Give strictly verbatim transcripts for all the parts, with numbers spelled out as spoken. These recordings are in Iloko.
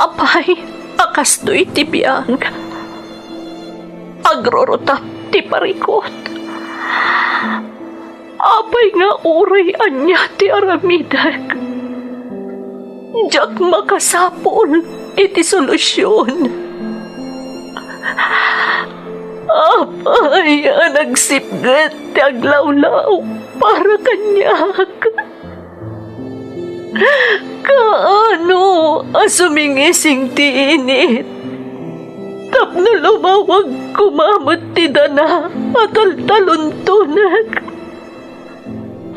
Apay a kastoy ti biag, agrurutap ti parikut. Apay nga uray ania ti aramidek, diak makasapul iti solusion. Apay a nagsipget ti aglawlaw para kaniak? Kaano a sumingising ti init tapno lumawag koma met ti dana a taltaluntonek?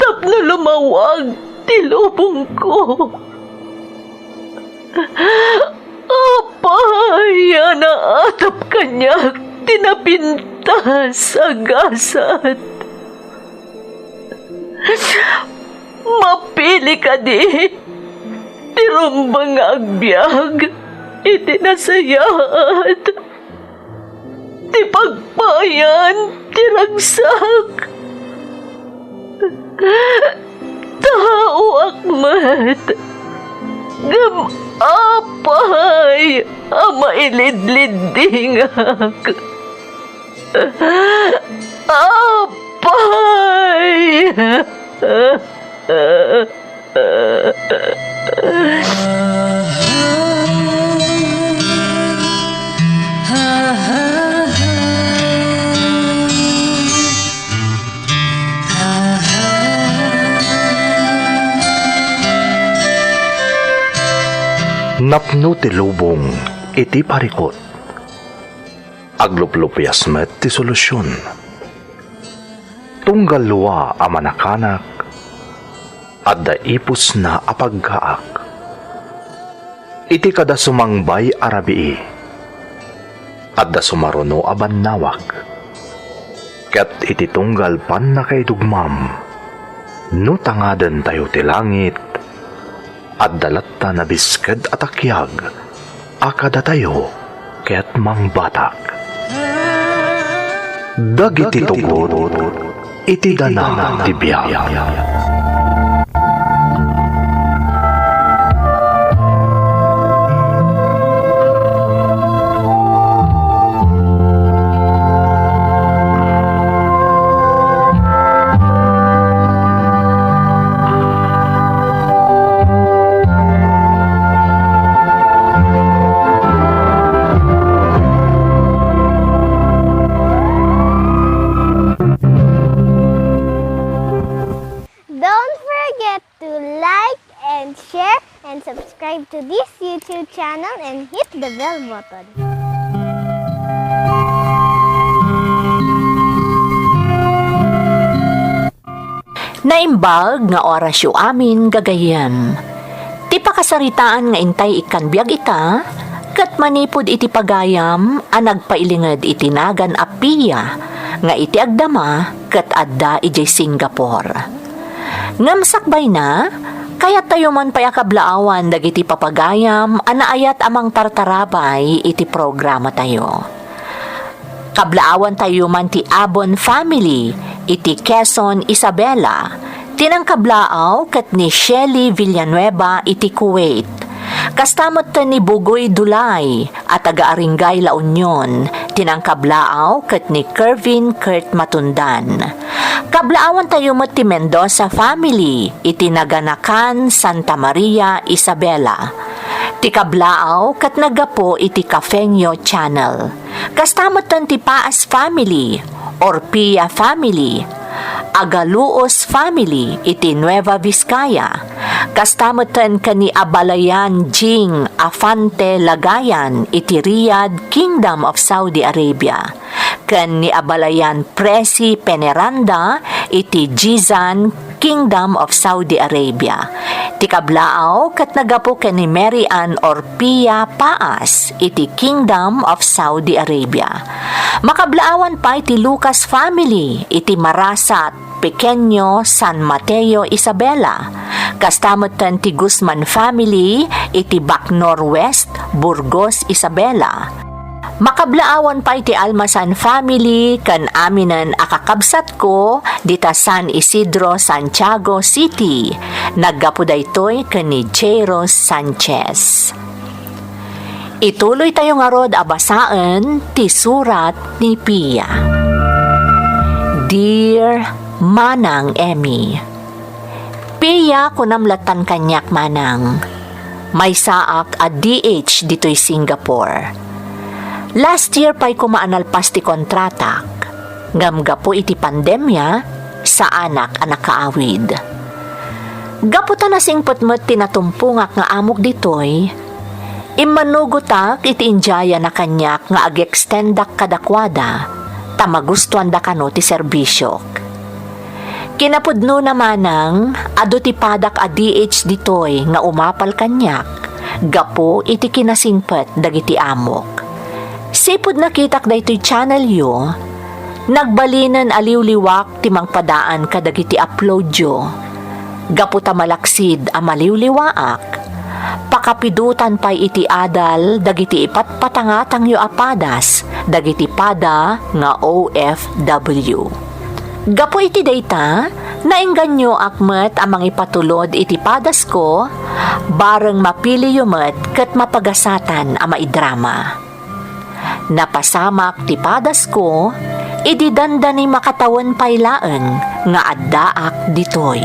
Tapno lumawag ti lubongko. Apay a naatap kaniak ti napintas a gasat? Mapili kadi ti rumbeng nga agbiag iti nasayaat ti pagpayan ti ragsak. Taoak met, ngem apay a mailidliddingak? Apay! Napno ti lubong iti parikut. Agluplupias met ti solusion. Tunggal lua a manakanak, adda ipusna a paggaak. Iti kada sumangbay a rabii, adda sumaruno a bannawag. Ket iti tunggal pannakaidugmam, no tangadentayo ti langit, adda latta nabisked a takiag a kadatayo ket mangbatak. Dagiti tugot iti dana ti biag. Don't forget to like and share and subscribe to this YouTube channel and hit the bell button. Naimbag nga orasyo amin, gagayyem. Ti pakasaritaan nga intay ikkan biag ita, ket manipud iti pagayam a nagpailinged iti nagan a Pia nga iti agdama ket adda idiay Singapore. Ngem sakbayna, kayattayo man pay a kablaawan dagiti papagayam a naayat a mangtartarabay iti programatayo. Kablaawantayo man ti Abon family iti Quezon, Isabela, ti nangkablaaw ket ni Shelly Villanueva iti Kuwait. Kasta met ni Bugoy Dulay a taga Aringay, La Union, ti nangkablaaw ket ni Kervin Kurt Matundan. Kablaawantayo met ti Mendoza family iti Naganakan, Santa Maria, Isabela. Ti kablaaw ket naggapu iti Kafeño Channel. Kasta metten ti Paas family, Orpia family, Agaluos family iti Nueva Vizcaya. Kasta metten ken ni Abalayan Jing Afante Lagayan iti Riyadh, Kingdom of Saudi Arabia, ken ni Abalayan Presi Peneranda iti Jizan, Kingdom of Saudi Arabia. Ti kablaaw ket naggapu ken ni Mary Ann Orpia Paas iti Kingdom of Saudi Arabia. Makablaawan pay ti Lucas family iti Marasat, Pequeño, San Mateo, Isabela. Kasta metten ti Guzman family iti Bacnor West, Burgos, Isabela. Makablaawan pay ti Almasan family ken aminen a kakabsatko dita San Isidro, Santiago City. Naggapu daytoy ken ni Jairo Sanchez. Ituloy tayo ngarud a basaen ti surat ni Pia. Dear Manang Emmy, Pia, kunam lattan kaniak, manang. Maysaak a D H ditoy Singapore. Last year pay koma a nalpas ti kontratak, ngem gapu iti pandemia, saanak a nakaawid. Gapu ta nasingpet met ti natumpongak nga amok ditoy, immanugotak iti indiayan a kaniak nga ag-extendak kadakuada, ta magustuanda kano ti serbisiok. Kinapudnona, manang, adu ti padak a D H ditoy nga umapal kaniak gapu iti kinasingpet dagiti amok. Sipud nakitak daytoy channel yo, nagbalinen a liwliwak ti mangpadaan kadagiti upload yo. Gapu ta malaksid a maliwliwaak, pakapidotan pay iti adal dagiti ipatpatangatangyo a padas dagiti pada nga O F W. Gapu iti dayta, naengganyoak met a mangipatulod iti padasko, bareng mapiliyo met ket mapagasatan a maidrama. Napasamak ti padasko idi dandani makatawen pay laeng nga addaak ditoy.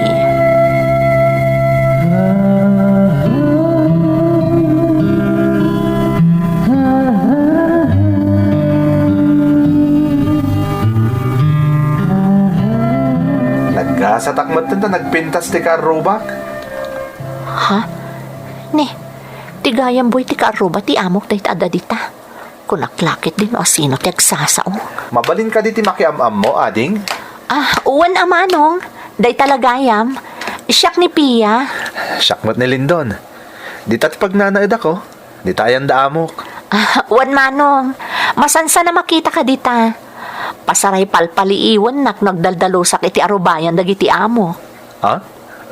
Nagkasatak met ta nagpintas ti karrubak. Ha? Ni, ti gayam boy ti karruba ti amok dayta adda dita. Kunak la ketdi no asino ti agsasao. Mabalin kadi ti makiam-ammo, ading? Ah, wen a manong. Dayta la gayam. Siak ni Pia. Siak met ni Lindon. Dita ti pagnanaedako. Dita ayan da amok. Ah, wen manong. Masansan a makitaka dita. Pasaray palpaliiwennak no agdaldalusak iti arubayan dagiti amok. Ha?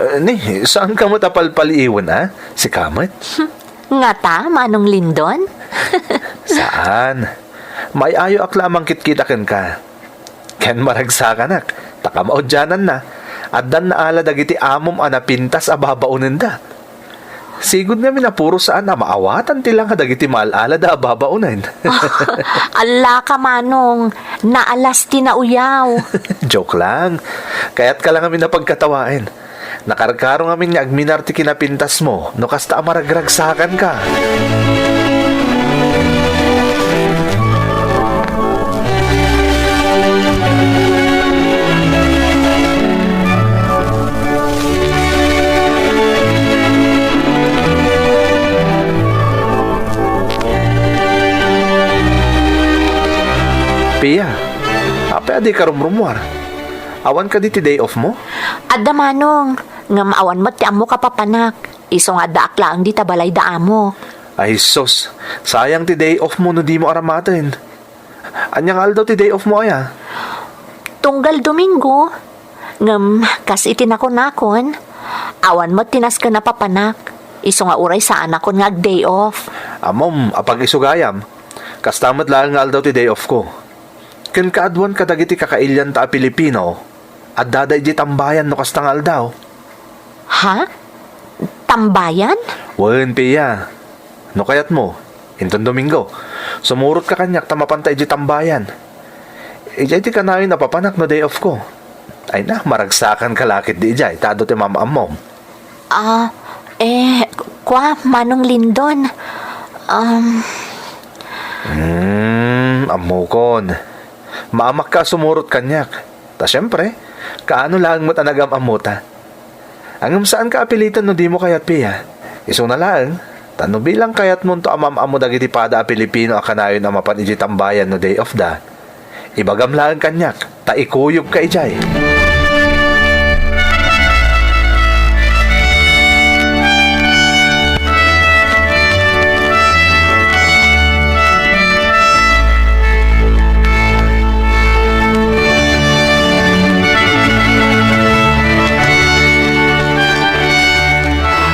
Eh, ni, saanka met a palpaliiwen, a? Sika met? Ngata, Manong Lindon? Saan. Maay-ayoak la a mangkitkita kenka. Ken maragsakanak, ta kamaudiananna, addan naala dagiti amom a napintas a babaonenda. Sigud ngamin a puro saan a maawatan ti langa dagiti maal-alada a babaonen. Allaka, Manong, naalas ti nauyaw. Joke lang. Kayatka la ngamin a pagkatawaen. Nakarkaro ngamin nga agminar ti kinapintasmo no kasta a maragragsakanka. Pia, apay a dika rumrumuar? Awan kadi ti day off mo? Adda manong, ngem awan met ti ammok a papanak. Isu nga addaak laeng dita balay da amok. Ay sus, sayang ti day off mo no dimo aramaten. Ania nga aldaw ti day off mo aya? Tunggal Domingo. Ngem kas iti nakunakon, awan met ti nasken a papanak. Isu nga uray saanakon nga ag-day off. Ammom, apag-isu gayam. Kasta met laeng nga aldaw ti day off ko. Ken kaaduan kadagiti kakailianta a Pilipino, addada idiay tambayan no kasta nga aldaw. Ha? Tambayan? Wen, Pia. No kayatmo, inton Domingo, sumurotka kaniak ta mapanta idiay tambayan. Idiay ti kanayon a papanak no day off ko. Ay na, maragsakanka la ketdi idiay, ta adu ti maam-ammom. Ah, eh, kua, Manong Lindon. Um, Hmm, ammokon. Maamakka a sumurot kaniak. Ta siempre, kaano laeng met a nagam-ammota? Ngem saanka a piliten no dimo kayat, Pia. Isuna laeng, ta no bilang kayatmonto a maam-ammo dagiti pada a Pilipino a kanayon a mapan idiay tambayan no day off da, ibagam laeng kaniak, ta ikuyogka idiay.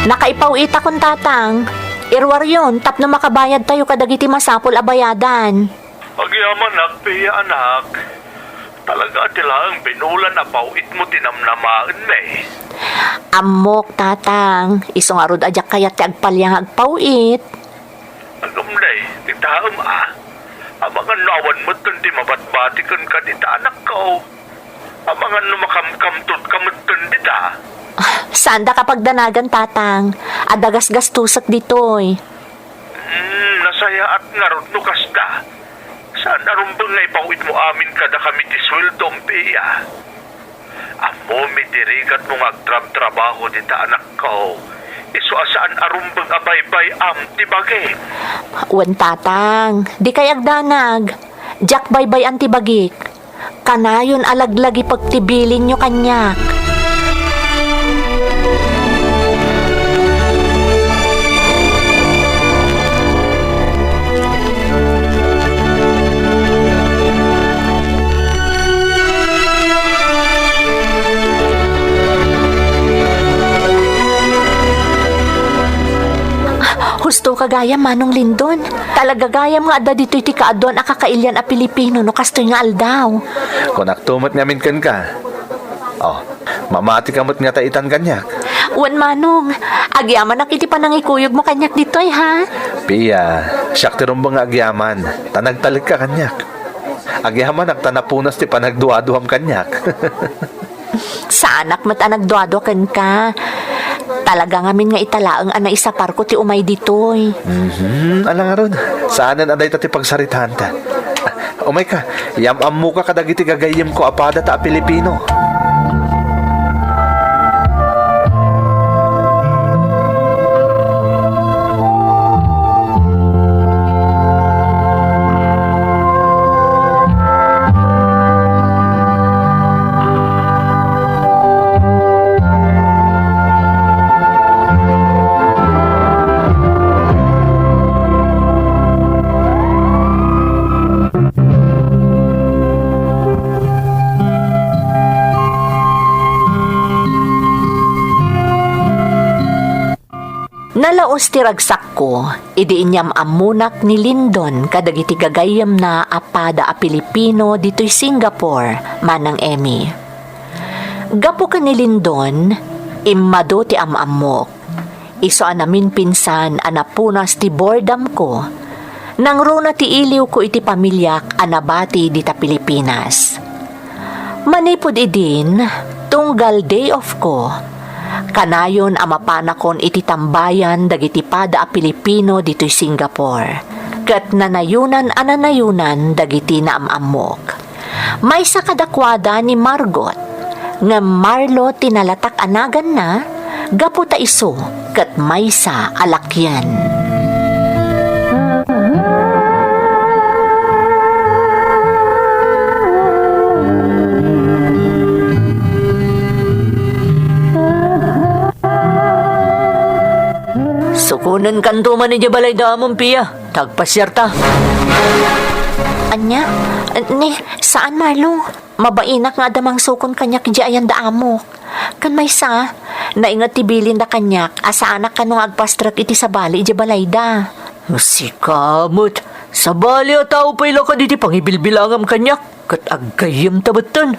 Nakaipaw-itakon, Tatang. Iruaryon tapno makabayadtayo kadagiti masapul a bayadan. Agyamanak, Pia, anak. Talaga ti laeng binulan a paw-itmo ti namnamaenmi. Ammok, Tatang. Isu ngarud a diak kayat ti agpalya nga agpaw-it. Agumday, Em, a. Amangan no awan metten ti mabatbati kenka dita, anakko. Amangan no makamkamtod ka metten dita. Ah, saanda ka pagdanagan, Tatang. Adda gasgastusek ditoy. Hmm, nasayaat ngarud no kasta. Saan a rumbeng nga ipawidmo amin kadakami ti sueldom, Pia. Ammomi ti rigatmo nga agtrabtrabaho dita, anakko. Isu a saan a rumbeng a baybay-am ti bagim. Wen, Tatang, dikay agdanag. Diak baybay-an ti bagik. Kanayon a laglagipek ti bilinyo kaniak. Husto ka gayam, Manong Lindon. Talaga gayam nga adda ditoy ti kaaduan a kakailian a Pilipino no kastoy nga aldaw. Kunakto met ngamin kenka. Oh, mamati ka met ngata itan kaniak? Wen, Manong. Agyamanak iti panangikuyogmo kaniak ditoy, ha? Pia, siak ti rumbeng nga agyaman, ta nagtalek ka kaniak. Agyamanak ta napunas ti panagduaduam kaniak. Saanak met a nagduadua kenka. Talaga ngamin nga ita laeng a naisaparko ti umay ditoy. Mhm, ala ngarud. Saanen a dayta ti pagsaritaanta. Umayka, yam-ammoka kadagiti gagayyemko a padata a Pilipino. Nalaus ti ragsakko idi inyam-ammonak ni Lindon kadagiti gagayyemna a pada a Pilipino ditoy Singapore, Manang Emmy. Gapu ken ni Lindon, immadu ti am-ammok. Isu a naminpinsan a napunas ti boredom-ko, nangruna ti iliwko iti pamiliak a nabati dita Pilipinas. Manipud idin, tunggal day off-ko, kanayon a mapanakon iti tambayan dagiti pada a Pilipino ditoy Singapore, ket nanayonan a nanayonan dagiti naam-ammok. Maysa kadakuada ni Margot, ngem Marlo ti nalatak a naganna, gapu ta isu ket maysa a lakyan. Sukonenkanto man idiay balayda amon, Pia. Ta agpasiarta. Ania? Ni, saan, Marlo? Mabainak nga adda mangsukon kaniak idiay ayan da amok. Ken maysa, nainget ti bilinda kaniak a saanak kano nga agpastrek iti sabali idiay balayda. Sika met, sabali a tao pay la kadagiti pangibilbilangam kaniak, ket aggayyemta metten.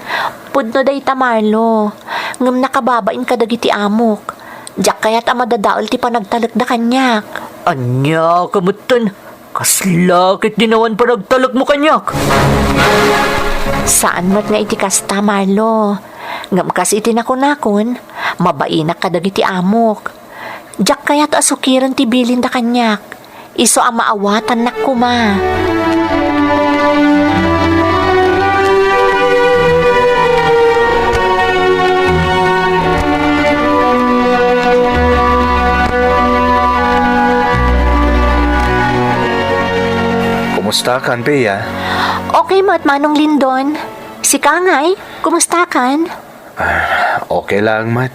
Pudno dayta, Marlo, ngem nakababain kadagiti amok. Diak kayat a madadael ti panagtalekda kaniak. Ania ka metten? Kasla ketdi awan panagtalekmo kaniak? Saan met nga iti kasta, Marlo. Ngem kas iti nakunakon, mabainak kadagiti amok. Diak kayat a sukiren ti bilinda kaniak. Isu a maawatannak koma. Kumusta kan, Pia? Okay met, Manong Lindon. Sika ngay, kumusta kan? Ah, okay lang, met.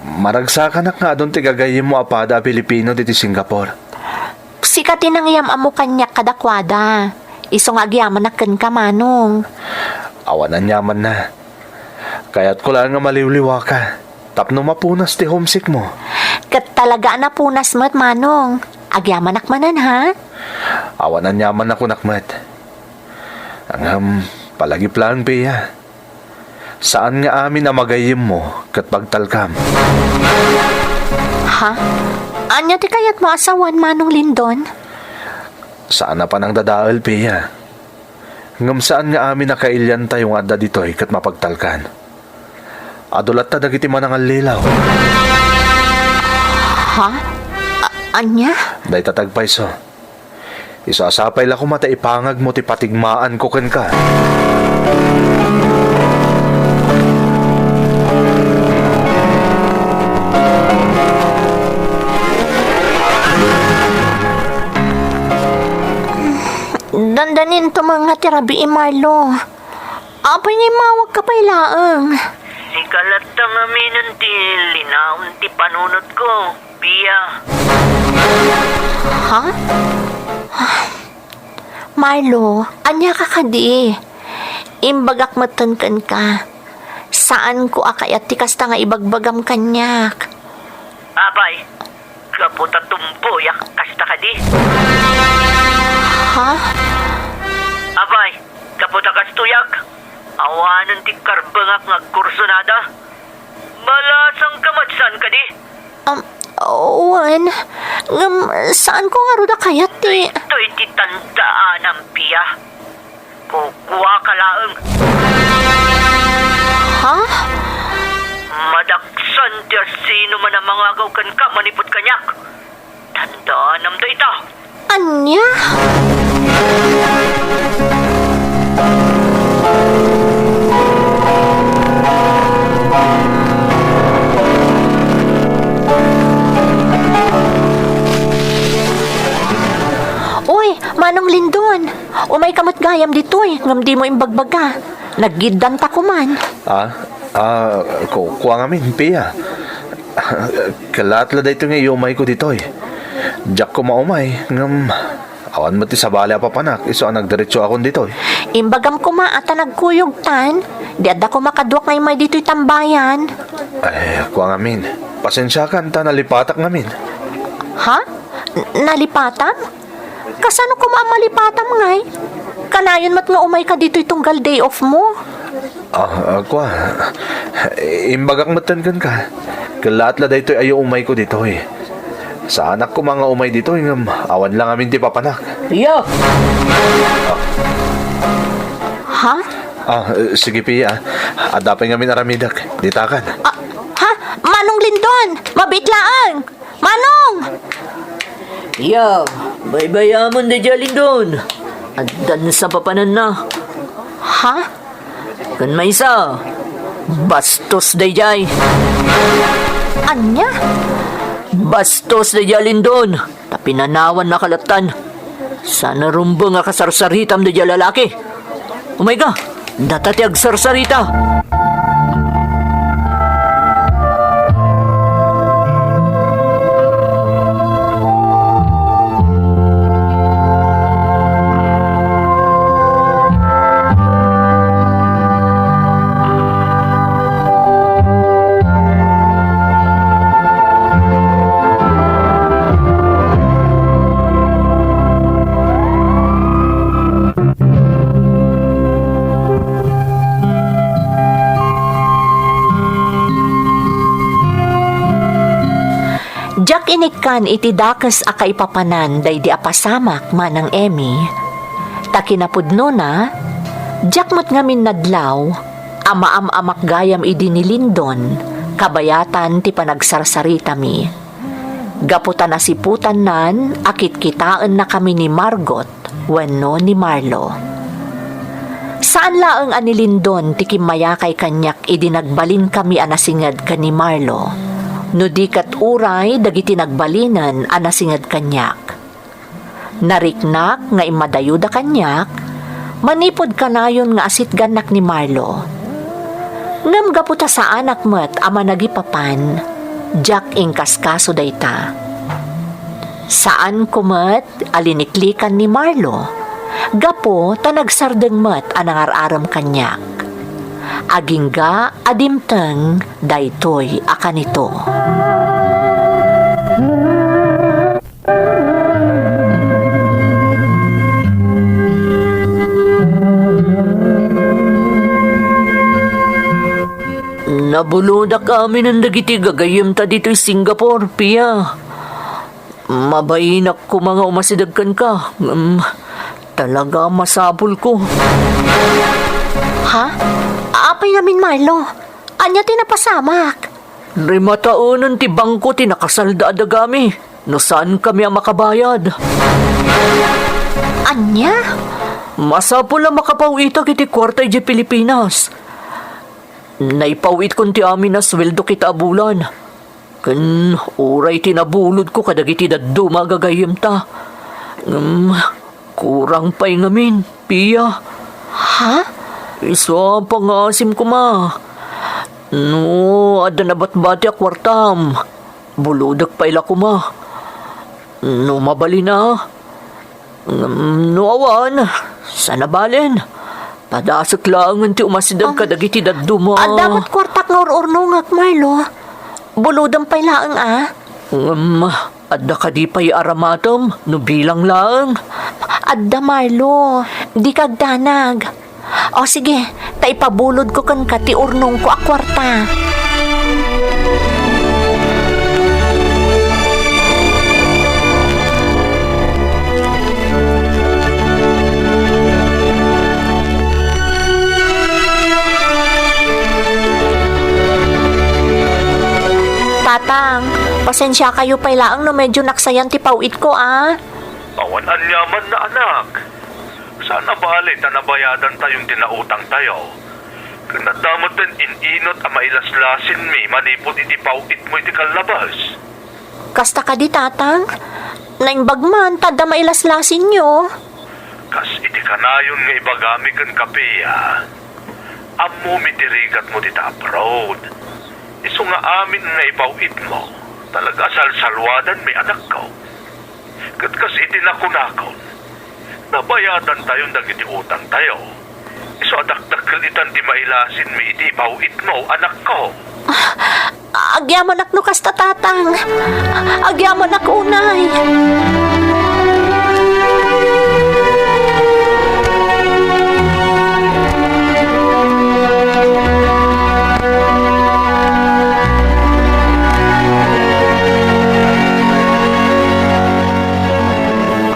Maragsakanak nga adun ti gagayyemmo a pada a Pilipino diti Singapore. Sika ti nangyam-ammo kaniak kadakuada. Isu nga agyamanak kenka, Manong. Awan aniamanna. Kayatko laeng nga maliwliwaka tapno mapunas ti homesick mo. Ket talaga a napunas met, Manong. Agyamanak manen, ha? Awan aniamanna kunak met. Ngem, palagip laeng, Pia. Saan nga amin a magayyemmo ket pagtalkam. Ha? Ania ti kayatmo a sawen, Manong Lindon? Saan a panangdadael, Pia. Ngem saan nga amin a kailiantayo nga adda ditoy ket mapagtalkan. Adu latta dagiti manangallilaw. Ha? A-, ania? Dayta ti agpayso. Isu a sapay la koma ta ipangagmo ti patigmaanko kenka. Dandanin tumanga ti rabii, Marlo. Apay nga immawagka pay laeng? Sika latta ngaminen ti linaon ti panunotko, Pia. Ha? Marlo, ania ka kadi? Imbagak metten kenka. Saanko a kayat ti kasta nga ibagbagam kaniak. Apay, gapu ta tumboyak kasta kadi? Ha? Apay, gapu ta kastoyak, awanen ti karbengak nga agkursonada. Balasangka met saan kadi? Um, wen, ngem saanko ngarud a kayat ti Daytoy ti tandaanam, Pia. Kukuaka laeng. Ha? Madaksan ti asinoman a mangagaw kenka manipud kaniak. Tandaanam dayta. Ania? Uy, Manong Lindon! Umayka met gayam ditoy, ngem dimo imbagbaga. Naggiddanta koman. Ah, ah, ku-, kua ngamin, Pia. Kalaat la daytoy nga iumayko ditoy. Diak koma umay, ngem awan met ti sabali a papanak, isu a nagdiretsoakon ditoy. Imbagam koma a ta nagkuyogtan, di adda koma kaduak nga immay ditoy tambayan. Ay, kua ngamin. Pasensiakan ta nalipatak ngamin. Ha? N-, nalipatam? Kasano koma a malipatam ngay? Kanayon met nga umayka ditoy tunggal day off mo. Ah, ah, kua. Imbagak metten kenka. Kalaat la daytoy a iumayko ditoy. Saanak koma nga umay ditoy ngem awan la ngamin ti papanak. Iya. Ha? Ah, sige, Pia. Adda pay ngamin aramidek. Ditakan. Ah, ha? Manong Lindon, mabiit laeng. Manong! Iya, baybay-amon daydiay a Lindon. Addan sa papananna. Ha? Ken maysa, bastos daydiay. Ania? Bastos daydiay a Lindon. Ta pinanawanna kalattan. Saan a rumbeng a kasarsaritam daydiay a lalaki. Umayka, data ti agsarsarita. Diak inikkan iti dakes a kaipapanan daydi a pasamak, Manang Emmy. Ta kinapudnona, diak met ngamin nadlaw a maam-amak gayam idi ni Lindon, kabayatan ti panagsarsaritami. Gapu ta nasiputannan a kitkitaennakami ni Margot wenno ni Marlo. Saan laeng a ni Lindon ti kimmayakay kaniak idi nagbalinkami a nasinged ken ni Marlo, no di ket uray dagiti nagbalinen a nasinged kaniak. Nariknak nga immadayoda kaniak manipud kanayon nga asitgannak ni Marlo. Ngem gapu ta saanak met a managipapan, diak inkaskaso dayta. Saanko met a liniklikan ni Marlo, gapu ta nagsardeng met a nangar-arem kaniak. Agingga a dimteng daytoy a kanito. Nabulodak aminen dagiti gagayyemta ditoy Singapore, Pia. Mabainak koma nga umasideg kenka, ngem talaga a masapulko. Ha? Apay ngamin, Marlo? Ania ti napasamak? Rimataenen ti bangko ti nakasalda a dagami no saankami a makabayad. Ania? Masapul a makapaw-itak iti kuarta idiay Pilipinas. Naipaw-itkon ti amin a sueldo kita a bulan. Ken uray ti nabulodko kadagiti dadduma a gagayyemta. Ngem kurang pay ngamin, Pia. Ha? Isu a pangaasim koma. No adda nabatbati a kuartam, bulodek pay la koma. No mabalin a, ngem no awan, saan a balen. Padasek laengen ti umasideg kadagiti dadduma. Adda met kuartak nga ur-urnongek, Marlo. Bulodem pay laeng a. Ngem adda kadi pay aramatem no bilang laeng? Adda, Marlo. Dika agdanag. O sige, ta ipabulodko kenka ti urnongko a kuarta. Tatang, pasensiakayo pay laeng no medyo naksayan ti paw-itko a. Awan aniamanna, anak. Saan a bale ta nabayadantayon ti nautangtayo. Ken adda metten in-inut a mailaslasinmi manipud iti paw-itmo iti kallabes. Kasta kadi, Tatang? Naimbag man ta adda mailaslasinyo. Kas iti kanayon nga ibagami kenka, Pia, ammomi ti rigatmo dita abroad. Isu nga amin nga ipaw-itmo, talaga a salsalwadanmi, anakko. Ket kas iti nakunakon, nabayadantayon dagiti utangtayo. Isu a dakdakkel itan ti mailasinmi iti ipaw-itmo, anakko. Ah, agyamanak no kasta, Tatang. Agyamanak unay.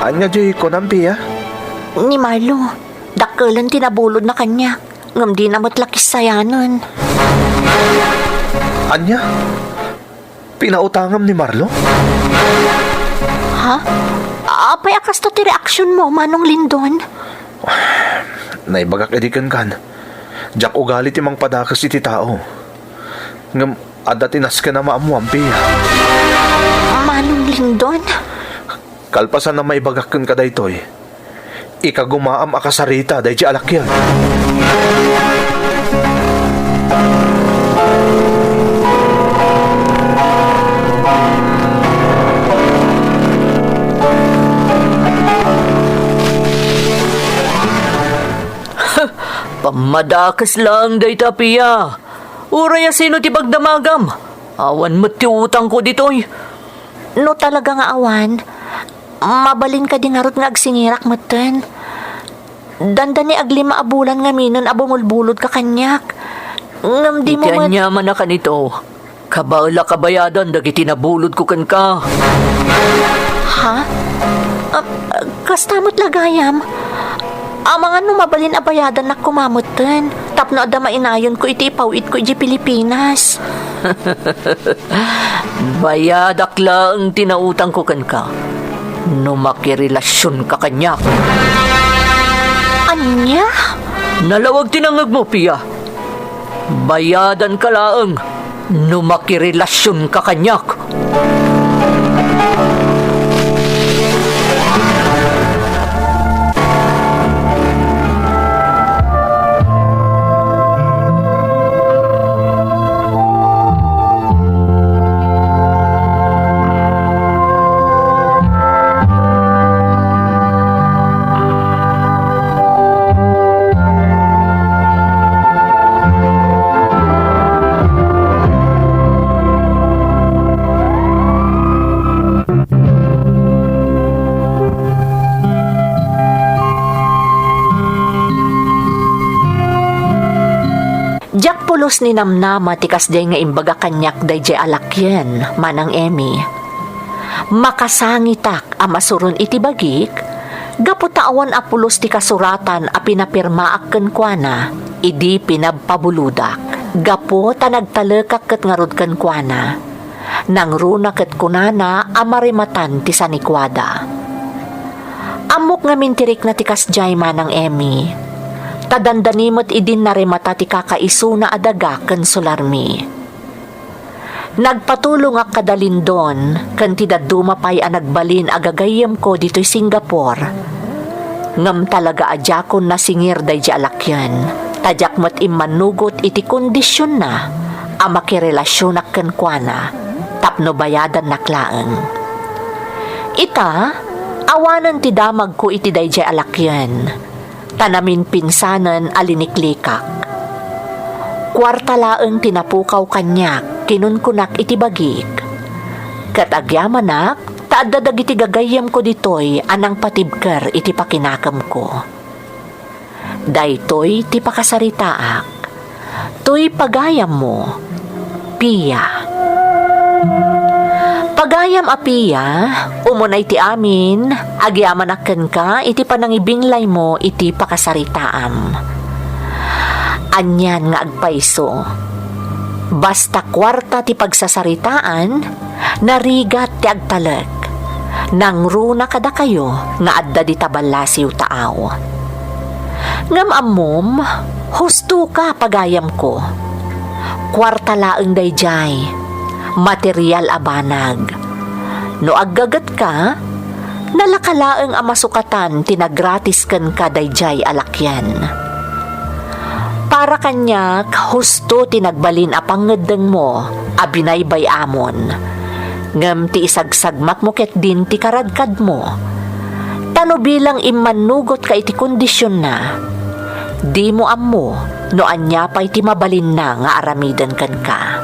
Ania diay kunam, Pia? Ni Marlo, dakkelen ti nabulodna kaniak, ngem dina met la kissayanen. Ania? Pinautangam ni Marlo? Ha? Apay a kasta ti reaksionmo, Manong Lindon? Naibagak idi kenkan, diak ugali ti mangpadakes iti tao. Ngem adda ti nasken a maammoam, Pia. Manong Lindon? Kalpasan a maibagak kenka daytoy, ikagumaam a kasarita daydiay a lakyan. Pammadakes laeng dayta, Pia. Uray a sino ti pagdamagam, awan met ti utangko ditoy. No talaga nga awan, mabalin kadi ngarud nga agsingirak metten? Dandani aglima a bulan ngaminen a bumulbulodka kaniak. Ngem dimo met. Iti aniaman a kanito, kabaelak a bayadan dagiti nabulodko kenka. Ha? Ah, kasta met la gayam? Amangan no mabalin a bayadannak koma metten, tapno adda mainayonko iti ipaw-itko idiay Pilipinas. Bayadak laeng ti nautangko kenka no makirelasionka kaniak. Ania? Nalawag ti nangngegmo, Pia. Bayadanka laeng no makirelasionka kaniak. Diak pulos ninamnama ti kasdiay nga imbaga kaniak daydiay a lakyen, Manang Emmy. Makasangitak a masuron iti bagik, gapu ta awan a pulos ti kasuratan a pinapirmaak kenkuana idi pinabpabuludak. Gapu ta nagtalekak ket ngarud kenkuana, nangruna ket kunana a marimatan ti sanikuada. Ammok ngamin ti rikna ti kasdiay, Manang Emmy. Ta dandani met idin narimata ti kakaisuna a daga ken sularmi. Nagpatulongak kada Lindon ken ti dadduma pay a nagbalin a gagayyemko ditoy Singapore. Ngem talaga a diakon nasingir daydiay a lakyen, ta diak met immannugot iti kondisionna a makirelasionak kenkuana tapno bayadannak laeng. Ita, awanen ti damagko iti daydiay a lakyen. Ta naminpinsanen a liniklikak. Kuarta laeng ti napukaw kaniak, kinunkunak iti bagik. Ket agyamanak, ta adda dagiti gagayyemko ditoy a nangpatibker iti pakinakemko. Daytoy ti pakasaritaak. Toy pagayammo, Pia. Pagayam a Pia, umunay ti amin, agyamanak kenka iti panangibinglaymo iti pakasaritaam. Anian nga agpayso. Basta kuarta ti pagsasaritaan, narigat ti agtalek. Nangruna kadakayo nga adda dita ballasiw taaw. Ngem ammom, husto ka, pagayamko. Kuarta laeng daydiay, material a banag. No aggagetka, nalaka laeng a masukatan ti nagratis kenka daydiay a lakyan. Para kaniak, husto ti nagbalin a pangngeddengmo a binaybay-amon. Ngem ti isagsagmakmo ketdin ti karadkadmo. Ta no bilang immannugotka iti kondisionna, dimo ammo no ania pay ti mabalinna nga aramiden kenka.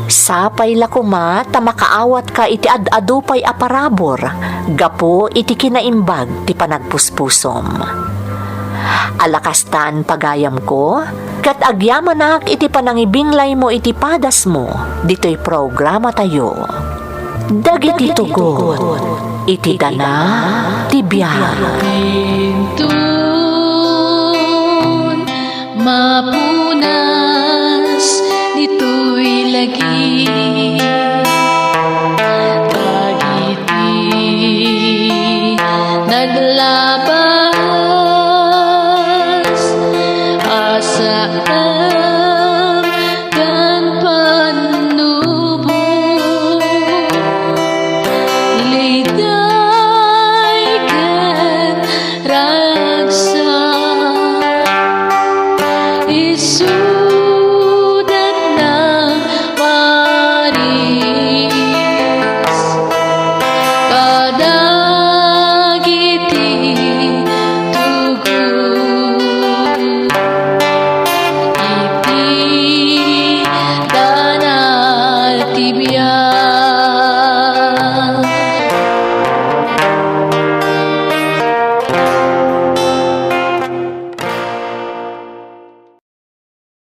Sapay la koma ta makaawatka iti ad-adu pay a parabur gapu iti kinaimbag ti panagpuspusom. Ala kastan, pagayamko, ket agyamanak iti panangibinglaymo iti padasmo ditoy programatayo, Dagiti Tugot iti Dana ti Biag. Pinton mapunas ditoy lagi. Dagiti naglabas a saan ken pannubo, liday ken ragsak. Isu